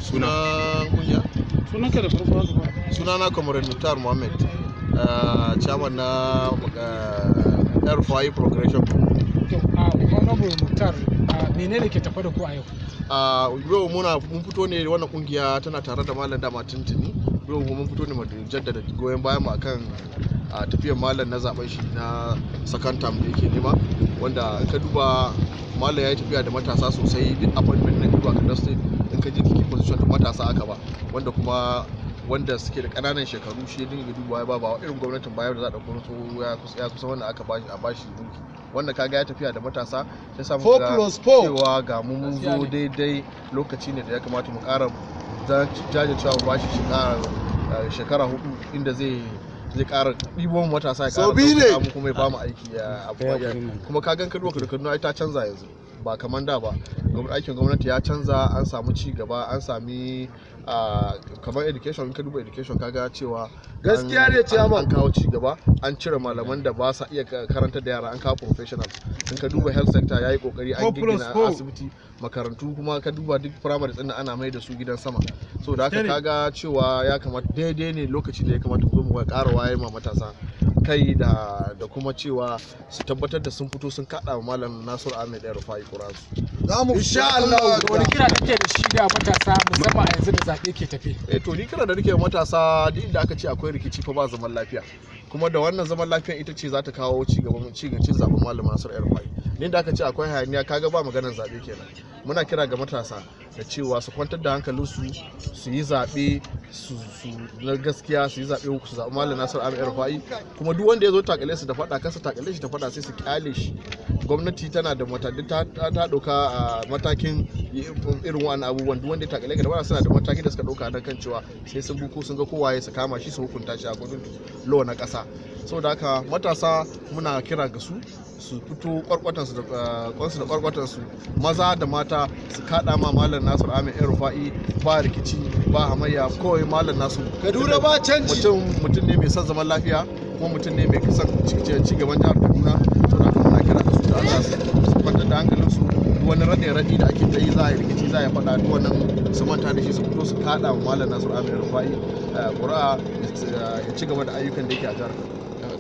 Suna kungiya? Sunanka da farko haka ba. Sunana Comrade Muktar Muhammad, chairman na El-Rufai Progression. To, a Honorable Muktar, menene ke tafa da ku a yau? Yau mun fito ne, wannan kungiya tana tare da Malam dama tuntuni. Yau mun fito ne mu jaddada goyon bayan mu akan tafiyar Malam na zaben shi na second term da yake nema, wanda in ka duba Malam ya yi tafiya da matasa sosai. Duk appointment na duba Kaduna State, in ka je key position da matasa aka ba, wanda kuma wanda suke da ƙananan shekaru shi ya dinga dubawa ya ba irin gwamnatin bayar da za a ɗauko tsoho ya kusa wanda aka bashi a bashi mulki, wanda kaga ya tafiya da matasa sai samu 4 plus 4. Cewa ga mu mun zo daidai lokaci ne da ya kamata mu ƙara jajircewa mu bashi shekara 4 inda zai ƙara ɗibo matasa ya ƙara So biyu ne. ɗaukaka mu kuma ya bamu aiki ya abu kuma ka gan kaduwa da Kaduna ai ta canza yanzu ba kamar da ba. Aikin gwamnati ya canza, an samu ci gaba, an sami kamar education. In ka duba education kaga cewa Gaskiya ne, chairman. an kawo ci gaba, an cire malaman da ba sa iya karantar da yara, an kawo professionals. In ka duba health sector, yayi kokari, an 4 plus giggina 4. asibiti, makarantu kuma ka duba duk primary din ana mai da su gidan sama. So da haka kaga cewa ya kamata, daidai ne lokacin da ya kamata mu zo mu ƙara waye ma matasa kai da kuma cewa su tabbatar da sun fito sun kaɗa wa Malam Nasiru Ahmed El-Rufai ƙuri'ansu. Za mu insha Allah. Wani kira kake da shi ga matasa, musamman a yanzu da zaɓe ke tafe? Eh, to ni kira da nake wa matasa, duk inda aka ce akwai rikici fa ba zaman lafiya, kuma da wannan zaman lafiyan ita ce za ta kawo ci gaban ci cin zaben Malam Nasiru El-Rufai. Ni da aka ce akwai hayaniya, kaga ba maganar zabe kenan. Muna kira ga matasa da cewa su kwantar da hankalinsu, su yi zaɓe su na gaskiya, su yi zaɓe, su zaɓi Malam Nasiru Ahmed El-Rufai. Kuma duk wanda ya zo takale su da faɗa, kasa takale shi da faɗa, sai su kyale shi. Gwamnati tana da matakin ta ɗauka a matakin irin wannan abubuwan. Duk wanda ya takale ka da faɗa, suna da matakin da suka ɗauka don kan cewa sai sun bi ko sun ga kowaye su kama shi su hukunta shi a gudun law na ƙasa. Saboda haka matasa muna kira ga su su fito kwarkwatansu da kwansu da kwarkwatansu, maza da mata, su kaɗa ma Malam Nasiru Ahmed El-Rufai. Ba rikici ba hamayya, kawai Malam Nasiru. Kaduna ba canji. Mutum ne mai son zaman lafiya, kuma mutum ne mai son ci gaban jihar Kaduna. To da haka muna kira da su da Allah su kwantar da hankalinsu. Duk wani raɗe raɗi da ake ta yi, za a yi rikici, za a yi faɗa, duk wannan su manta da shi, su fito su kaɗa wa Malam Nasiru Ahmed El-Rufai ƙuri'a ya ci gaba da ayyukan da yake a jihar Kaduna.